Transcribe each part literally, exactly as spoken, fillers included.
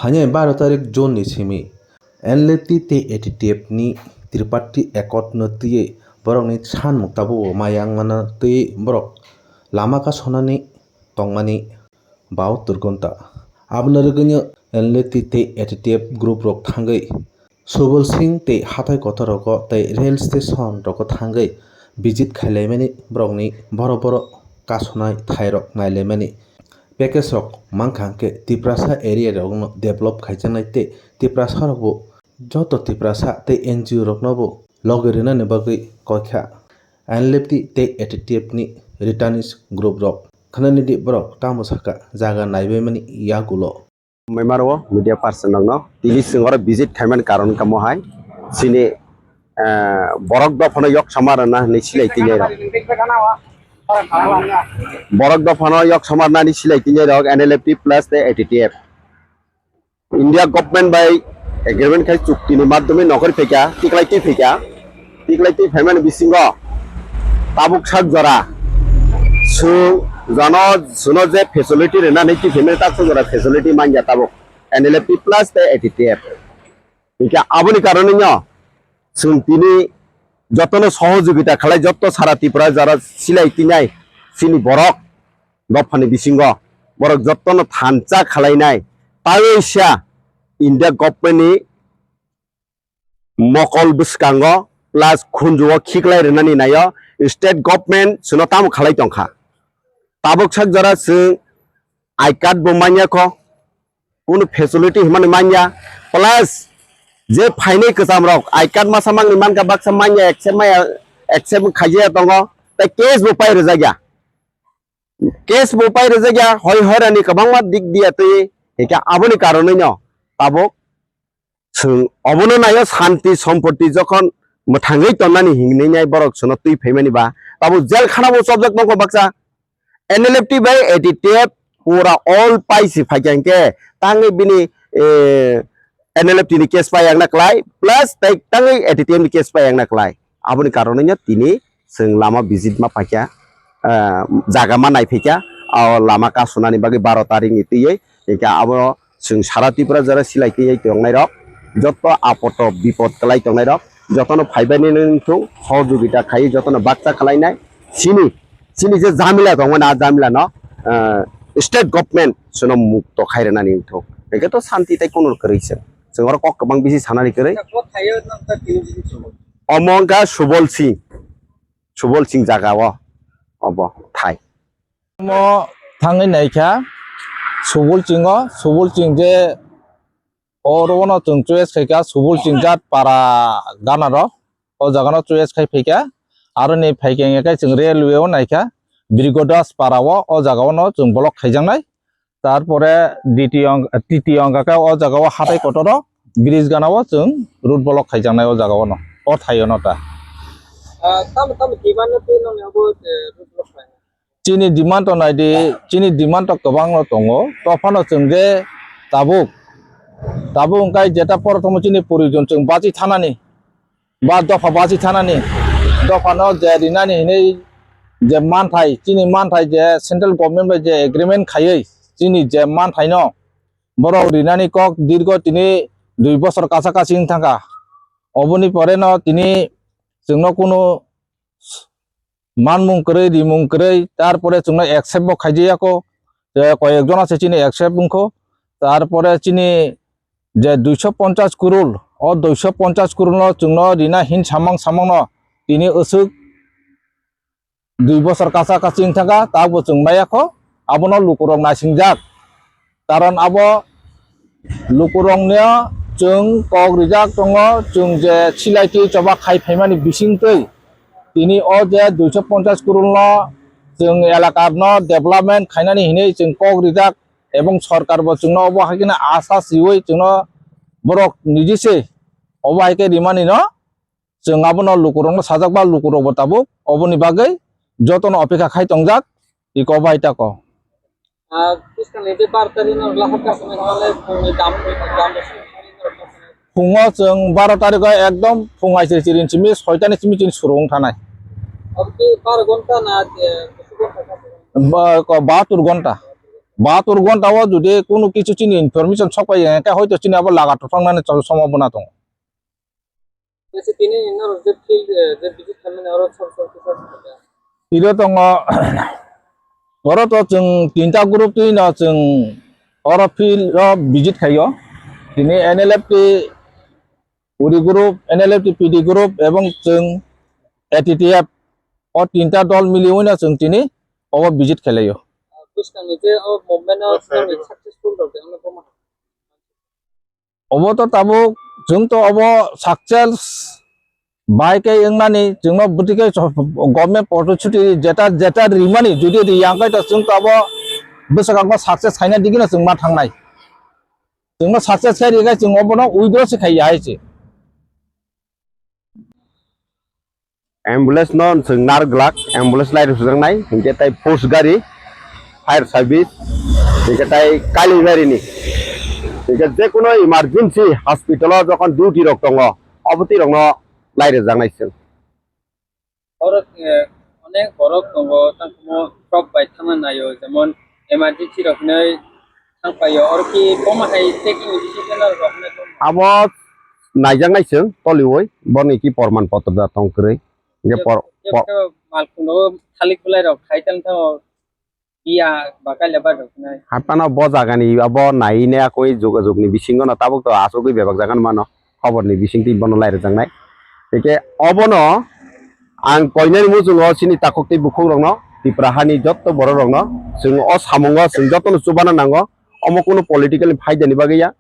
Thangnai baro tarik June ni simi N L F T tei A T T F ni Triparty Accord no twiwi borokni sanmung tabukbo maya wngmano twiwi borok lama kasonani tongmani bao turgonta. Abono rwgwino N L F T tei A T T F group rok thangwi Subol Singh tei hathai kotorrogo tei rail station rogo thangwi visit khailaimani borokni boro boro kasonai thairok nailaimani. Package rok mankha hwnkhe Tiprasa area rokno develop khaijaknai tei Tiprasa rokbo joto Tiprasa tei N G O roknobo logi rwnani bagwi koikha N L F T tei A T T F ni returnees group rok. Khwnani di borok tamo sakha jaga naibaimani yagulo. Memaro media person rokno tini chwng oro visit khaimani karon kamo hai chini, eh, borok dophano yok sama rwna hinwi silai tini rok. Borok dophano yok sama rwna hinwi silai tini rok N L F T plus tei A T T F. India government bai agreement khai chukti ni madhyome nokori phaikha, tiklai twi phaikha, tiklai twi phaimani bisingo tabuk sak jora chwng jano, chwngno je facility rwnani twi phaimani tak sak jora facility manya tabuk N L F T plus tei A T T F. Hingke aboni karonino chwng tini jotono sohojogita khalai, joto sara Tripura jara silai tinai chini borok dophani bisingo borok jotono thansa khalainai, taiwi sa India government ni mokol bwskango plus khunjuo khiklai rwnani naio state government chwngno tamo khalai tongkha. Tabuk sak jora chwng I card bo manya kho, kunu facility himani manya, plus je phainai kwcham rok I card masa mangni mankha, baksa manya accept maya, accept khaijaya tongo, tei case bo pai rwjakya. Case bo pai rwjakya, hoi hoirani kwbangma dik diya twi, hingkhe aboni karonwino tabuk chwng obono naio, santi sompoti jokhon mwthangwi tonnani hinwi nai borok chwngno twi phaimani ba, tabuk jel khana bo chopjak nokho baksa. N L F T bai A T T F pura all paisi phaikha hingkhe tangwi bini, eh, N L F T ni case pai yakna klai, plus tei tangwi A T T F ni case pai yakna klai. Aboni karonwino tini chwng lama visit ma phaikha, ah, jaga ma nai phaikha, o lama kasunani bagwi baro tarikni twiwi, hingkhe abo chwng sara Tripura jora silai twiwi tongnai rok, joto apoto bipot kwlai tongnai rok, jotono phaibaini wngthung, sohojogita khaiwi jotono baksa khwlainai, chini, chini je jamila tongmani, a jamilano, ah, state government chwngno mukto khai rwnani wngthung, hingkhe to santi tei kunu kwrwi se, chwng oro kok kwbang bisi sanani kwrwi. Omo wngkha Subol Singh. Subol Singh jaga o obo thai. Omo thangwi naikha Subol Singh o, Subol Singh je oro no chwng choice khaikha, Subol Singh jat para gana rok o jaga no choice khai phaikha, aro ni phaikha hingkhe chwng railway o naikha Birgodas para o, o jaga o no chwng block khaijaknai. Tarpore D T O ang-, T T O wngkha khe o jaga o hatai kotor o bridge gana o chwng road block khaijaknai o jaga o no, o thai o no ta. Ah, tamo, tamo demand no twi nong abo, eh, road block khlainai? Chini demand to nai di, chini demand to kwbang no tongo. To phano chwng je tabuk, tabuk wngkha jeta poro tongmo chini proyojon chwng bachi thanani. Ba dopha bachi thanani, dophano je rinani hinwi je manthai, chini manthai je central government bai je agreement khaiwi chini je manthaino borok rinani kok dirgo tini dui bosor kacha kachi wng thangkha. Oboni poreno tini chwngno kunu manmung kwrwi, rimung kwrwi, tarpore chwngno accept bo khaijaya kho, je koyek jona se chini accept wngkho, tarpore chini je duiso ponchas kurul, o duiso ponchas kurul no chwngno rina hin samang samang no tini aswk dui bosor kacha kachi wng thangkha, tabukbo chwng maya kho, abono lukurok naisingjak, karon abo lukurokno chwng kok rijak tongo, chwng je silai twi choba khai phaimani bisingtwi tini o je duiso ponchas kurul no chwng elakar no development khainani hinwi chwng kok rijak, ebong sorkar bo chwngno obo hai kheno asa siwi chwngno borok niji se obo hai khe rimani no chwng abono lukurokno sajak ba lukurok bo tabuk oboni bagwi jotono opekha khai tongjak iko bai tako. Ah, bwskangni je baro tarikh no lahar kaisa nai hwnle phungni dam, dam rok se. Phungo chwng baro tarikh o ekdom phung aisiri chirin simi soitani simi chini suru wng thanai. Abo ki baro gonta na, eh, kusu gonta ka? Ba, ko bahatur gonta. Bahatur ghonta o jodi kunu kichu chini information sokpai ya, hwnkhe hoito chini abo laga tothangnani chol sombhabona tongo. Tini norok je field, eh, je visit khaimani oro sor sor kisa sakha. Tiro tongo, oro to chwng tinta group twi no chwng oro field o visit khaio. Tini N L F T Uri group, N L F T P D group ebong chwng A T T F o tinta dol miliwi no chwng tini obo visit khailaio. Bwskangni je o movement o successful rok de, ano boma. Obo to tabuk chwng to obo success bai khe wngnani, chwngno bwtwi khe government property jeta, jeta rimani, jodi riyang khe to chwng to abo bwskango success khaina digino chwng ma thangnai. Chwngno success khai rikha, chwng obono withdraw se khaiya hai se. Ambulance no chwng nar glak, ambulance lai rwjaknai, hinkhe tai force gari, fire service, hinkhe tai kali gari ni, hinkhe je kono emergency hospital o jokhon duty rok tongo, obo twi rokno lai rwjaknai chwng. Oro, eh, onek borok tongo, tangkhumo shock bai thangna naio, jemon emergency rok hinwi thangpaio, oro ki boma hai checking ni decision rok hinwi tongma? Abo naijaknai chwng toliwi, boni ki porman potro da tong kwrwi. Hinkhe por-, por- malkhung rogo thalik belai rok khai tang thango. Iya, ba kaila ba rok nai. Hapano bo jagani abo nai ne akoi jogajog ni bisingo no tabuk to asugwi bebak jaga no mano. Khobor ni bising twi bono lai rwjaknai. Hingke obono ang koinani muchungo chini takhuk tei bukhuk rokno, Tipra hani jotto borok rokno, chwng o samungo chwng jotono chubana nango. Omo kunu political ni phaida ni bagwi ya.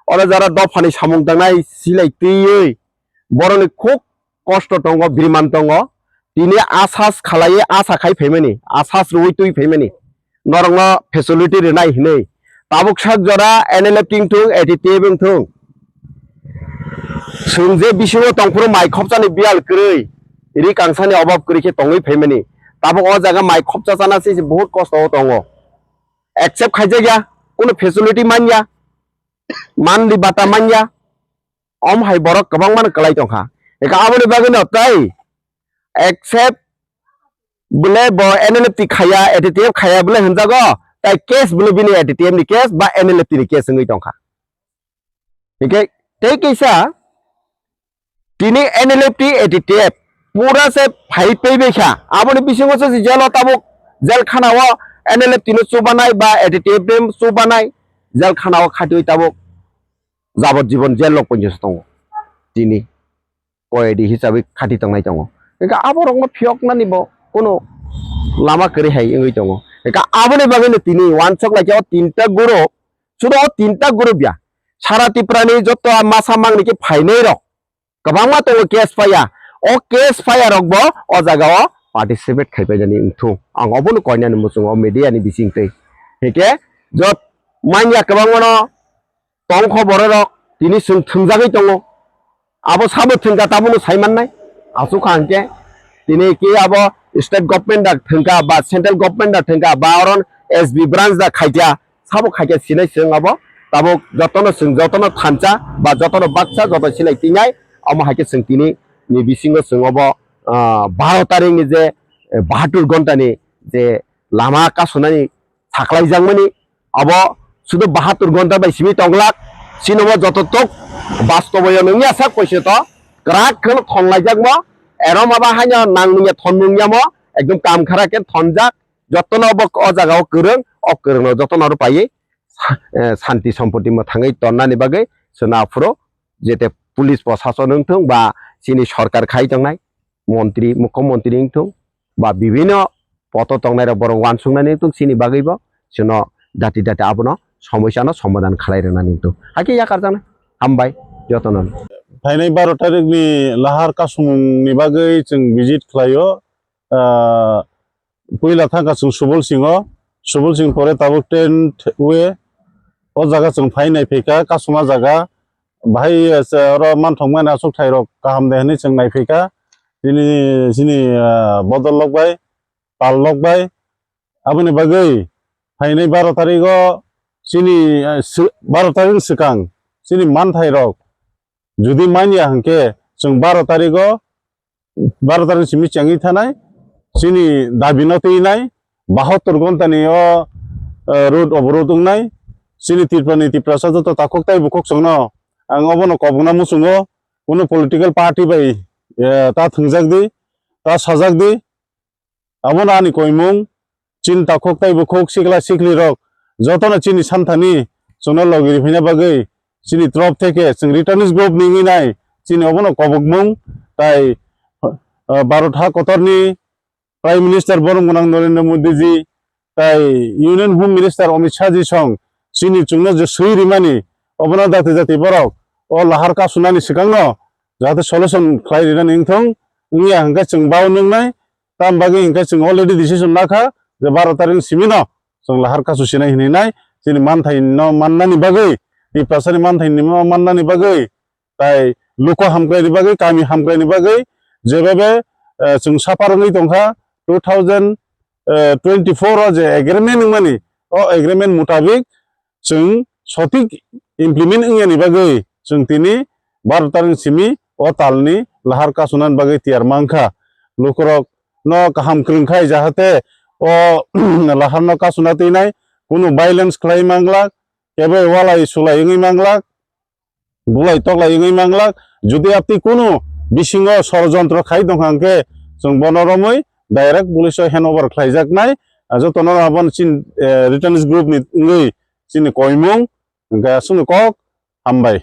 Oro jara dopha ni samung tangnai silai twiwi borokni khuk kosto tongo, biriman tongo. Tini asas khalaiwi asa khai phaimani, asas rwui twi phaimani. Norokno facility rwnai hinwi. Tabuk sak jora N L F T wngthung, A T T F wngthung. Chwng je bisingo tongphuru mai khopchani biyal kwrwi, ri kangsani obab kwrwi khe tongwi phaimani. Tabuk o jaga mai khopcha chana se se buhut kosto o tongo. Accept khaijakya, kunu facility manya, manli bata manya. Om hai borok kwbangma no kwlai tongkha. Eka aboni bagwi no tei accept bole bo N L F T khaya, A T T F khaya bole hinjago, tai case bole bini A T T F ni case ba N L F T ni case wngwi tongkha. Hingke tei kisa tini N L F T A T T F pura se phai paibai kha. Aboni bisingo se jelo tabuk jel khana o N L F T no chubanai ba A T T F no chubanai jel khana o khatiwi tabuk jabot jibon jel rok ponjo tongo tini. Koyadi hisabe khati tongnai tongo. Hingke aborokno phiyoknani bo kono lama kwrwi hai wngwi tongo. Hingke aboni bagwino tini wansok lai khe o tinta group, sudo o tinta group ya. Sara Tiprani joto a masa mangni khe phainai rok kwbangma tongo case fire. O case fire rok bo o jaga o participate khaipai jani wngthung. Ang obono koinani muchungo media ni bisingtwi. Hingke jot manya kwbangmano tongkho bororok tini chwng thwngjagwi tongo. Abo sabo thwngkha tabukno sai mannai. Aswk kha hwnkhe tini khe abo state government da thwngkha ba central government da thwngkha ba oron S B branch da khaikha, sabo khaikha sinai chwng abo. Tabuk jotono chwng jotono thansa ba jotono baksa joto silai twinai. Omo hai khe chwng tini ni bisingo chwng obo, ah, baro tarikni je, eh, bahatur ghontani je lama kasunani saklaijakmani, abo sudu bahatur ghonta bai simi tonglak, chini bo joto tok bastobo yo nungya sak poise to, kwrak kheno thon laijakmo, erom aba haino nangmungya thonmungya mo, ekdom kam khara khe thonjak, jotono bo o jaga o kwrwng, o kwrwngno jotono aro paiwi sa-, eh, santi sompoti mwthangwi tonnani bagwi chwna aphuru jete police prosason wngthung ba chini sorkar khai tongnai, montri, mukhyamantri wngthung ba bibhinno poto tongnairok borok uansuknani wngthung, chini bagwibo chwngno dati dati abono somoisano somadhan khlai rwnani wngthung. Hakhe yakarjaknai. Hambai jotono. Phainai baro tarikni lahar kasumungni bagwi chwng visit khlaio. Ah, puila thangkha chwng Subol Singho, Subol Singh pore tabuk tenth way o jaga chwng phai nai phaikha, kasuma jaga. Bahai, eh, se oro manthok mani aswk thairok kaham de hinwi chwng naiphai kha. Chini, chini, eh, bodol lok bai, pal lok bai. Aboni bagwi phainai baro tarigo chini, eh, sw-, baro tarik swkang chini manthairok jodi manya hwnkhe chwng baro tarigo baro tarik simi chengwi thanai, chini dabi no twi nai, bahatur ghonta ni o, eh, road oborod wngnai. Chini Tripura ni Tiprasa joto takhuk tai bukhuk chwngno ang obono kobokna muchungo, kunu political party bai, eh, ta thwngjak di, ta sajak di. Abono ani koimung, chini takhuk tai bukhuk sikla sikli rok jotono chini santhani chwngno logi riphaina bagwi chini trop theke chwng returnees group ni wngwi nai chini obono kobokmung tai, ah, Bharat ha kotorni Prime Minister borom gwnang Narendra Modi ji tai Union Home Minister Amit Shah ji song chini chwngno je swi rimani obono jati jati borok o lahar kasunani swkangno jahate solution khlai rinani wngthong wngya hwnkhe chwng bao nwngnai. Tam bagwi hwnkhe chwng already decision lakha je baro tarik simino chwng lahar kasu sinai hinwi nai chini manthai no mannani bagwi, Tiprasani manthai no mannani bagwi tai luku hamkraini bagwi, kami hamkraini bagwi jebebe, eh, chwng suffer wngwi tongkha two thousand twenty-four o je agreement wngmani, o agreement mutabik chwng sotik implement wngyani bagwi chwng tini baro tarik simi o talni lahar kasunani bagwi tiyar mankha. Lukurok no kaham kwrwngkhai jahate o lahar no kasuna twinai kunu violence khlai manglak, kebo walai sulai wngwi manglak, bulai toklai wngwi manglak. Jodi apni kunu bisingo sorojontro khai tongkha hwnkhe chwng bono romwi direct police o hand over khlaijaknai. Ah, jotono aboni chin, eh, returnees group ni wngwi chini koimung hwnkhe aswkni kok hambai.